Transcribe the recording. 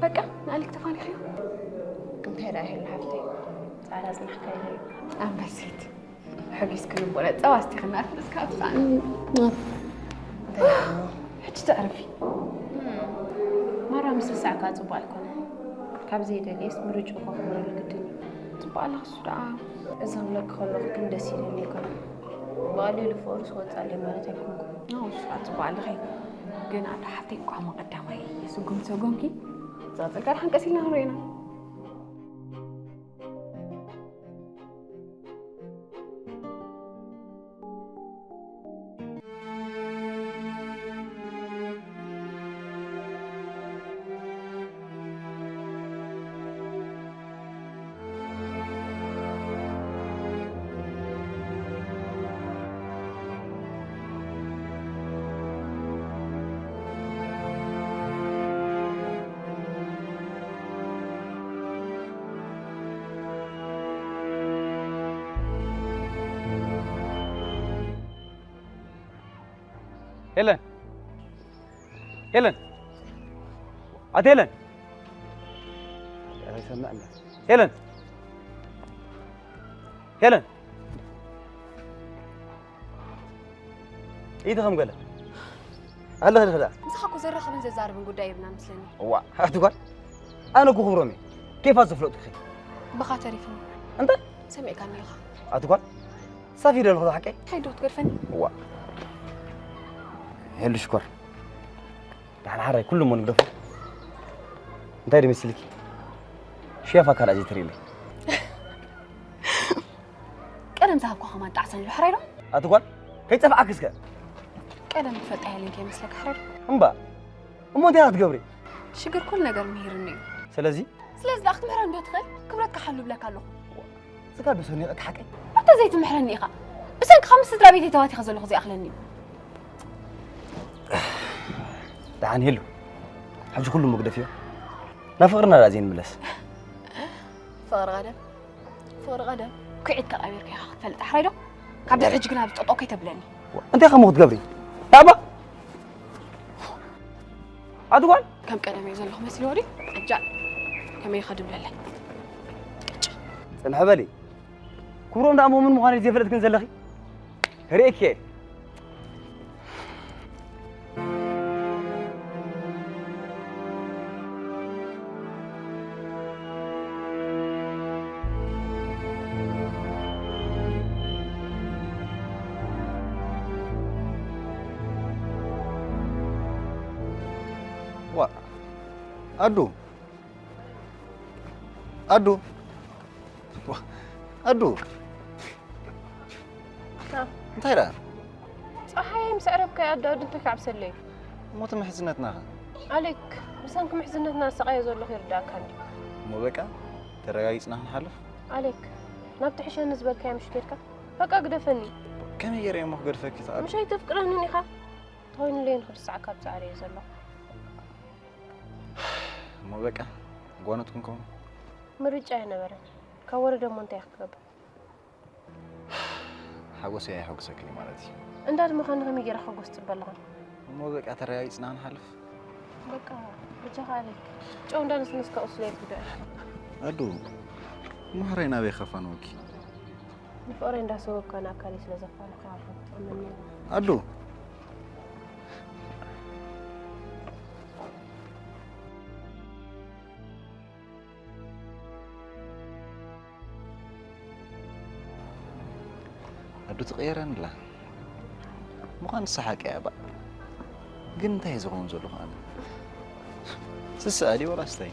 በቃ ንኣሊክ ተፋኒኽዮ። እንታይ ደኣ ይህሉ ሓፍተይ፣ ጻዕዳ ጽናሕካ ኢለ እዩ። ኣንበሲት፣ ሕጊስ ክንቦለ ጸባ እስቲ ክናት እስካ ኣብሳን። እንታይ ደኣ እሞ? ሕጂ ተዕርፊ። ማራ ምስሳዕካ ጽቡቕ ኣይኮነን። ካብ ዘይደልየስ ምርጭኡ ከኽብረሉ ግድን እዩ። ጽቡቕ ኣለኽሱ ደኣ። እዚ ክብለኪ ከለኹ ግን ደስ ኢሉኒ ኣይኮነን። ብቐሊሉ ፍቕሩ ዝወጽእ ኣሎ ማለት ኣይኮንኩን። ኣዎ፣ እሱ ከዓ ጽቡቕ ኣለኺ። ግን ኣዶ ሓፍተይ እንኳዕ እሞ ቀዳማይ ስጉም ሰጎምኪ፣ ዝቕጽል ከዓ ሓንቀስ ኢልና ክንሪኦ ኢና። ሄለን፣ ሄለን፣ ኣቲ ሄለን፣ ኣይሰምዕን። ሄለን፣ ሄለን፣ ኢቲ ከም ገለ ኣለኺ ድኽዳ። ምሳኻ እኮ ዘራኽብን ዘዛርብን ጉዳይ የብልናን መስለኒ። እዋ፣ ኣቲ ጓል፣ ኣነ እኮ ክብሮም እየ። ኬፋት ዝፍለጡኺ። ብኻ ተሪፍኒ። እንታይ? ሰሚዕካኒ ኢኻ። ኣቲ ጓል፣ ሳፊ ዶ ኣለኹ ሓቀይ? ሓይዶ ክትገድፈኒ? እዋ። ሄሉ ሽኮር። ደሓን ሓራይ ኩሉ እሞ ንግደፎ። እንታይ ዶ መሲልኪ? ሸፋ ካልኣ ዘይትርእይለይ። ቀደም ዝሃብኳ ከማን ጣዕሰን ኣሎ፣ ሕራይ ዶ? ኣቲ ጓል፣ ከይጸፍዓኪ እስከ። ቀደም ትፈልጣ ሄለን ከይመስለካ፣ ሕራይ ዶ? እምባ፣ እሞ እንታይ ኢኻ ክትገብሪ? ሽግር ኩሉ ነገር ምሂርኒ እዩ። ስለዚ? ስለዚ ደኣ ክትምሕረኒ ዶ ትኽእል? ክብረትካ ሓሉ እብለካ ኣለኹ። ስጋ ዶ ሰኒቐካ ሓቀይ? ኣታ ዘይትምሕረኒ ኢኻ። ብሰንክኻ ምስ ስድራ ቤተይ ተባቲኸ ዘለኹ ዘይኣኽለኒ እዩ። ደሓን ሄሉ፣ ሕጂ ኩሉ መግደፍዮ። ናብ ፍቕርና ደኣ ዘይንምለስ። ፍቕሪ ቀደም፣ ፍቕሪ ቀደም። ኩዒትካ ቀቢርካ ኢኻ ክትፈልጥ፣ ሕራይ ዶ? ካብ ድሕሪ ሕጂ ግን ኣብዚ ጠጠው ከይተብለኒ። እንታይ ከምኡ ክትገብሪ? ታባ? ኣቲ ጓል? ከም ቀደም እዩ ዘለኹ መሲልዎ ድዩ? ዕጃ፣ ከመይ ይኸድ ብለለይ። ጽንሒ በሊ። ክብሮም ደኣ እሞ መን ምዃነይ ዘይፈለጥክን ዘለኺ? ርእየኪ እየ። ዋ፣ ኣዱ፣ ኣዱ፣ ዋ፣ ኣዱ። ታ። እንታይ ደኣ? ጸሓይ ምስ ዕረብካዮ ኣዱ ኣዱ እንታይ ክዓብሰለይ? እሞ እቲ ምሕዝነትና ኸ? ኣሌክ፣ ብሰንኪ ምሕዝነትና ዝሰቓየ ዘለኹ ይርድኣካ እንድዩ። እሞ በቃ፣ ተረጋጊጽና ክንሓልፍ? ኣሌክ፣ ናብቲ ሕሸኒ ዝበልካዮ ምሽ ኬድካ? በቃ ግደፈኒ። ከመይ ገይረ እሞ ክገድፈኪ ተኣቢ? ምሽ ኣይተፍቅረንን ኢኻ? ተኾይኑለይ ንኽርስዓካ ኣብ ጻዕሪ እየ ዘለኹ። እሞ በቃ፣ ጓኖት ክንከውን? ምርጫ ኣይነበረን። ካብ ወረደ እሞ እንታይ ክትገብር? ሓጎሰይ ኣየሐጉሰክን እዩ ማለት እዩ። እንዳ ድመኻኒ ከመይ ገይረ ከጎስ ጽበ ኣለኻ? እሞ በቃ ተረጋጊጽና ክንሓልፍ። በቃ በጃኻ ኣሌክ። ጨው እንዳነስነስካ ቁስለይ ኣይትጉድኣኒ። ኣዱ፣ ማሕረይ ናበይ ከፋንወኪ? ንፍቕረይ እንዳሰጎግካ ንኣካለይ ስለ ዘፋነኻ ኢኻ ክትጠመኒ። ኣዱ። ኣዱ ትቕየረኒ ኣላ። ምዃን ንሳ ሓቂ እያ ባእ። ግን እንታይ እየ ዝኸውን ዘለኹ ኣነ? ስስኣ ድዩ ወላስ እንታይ?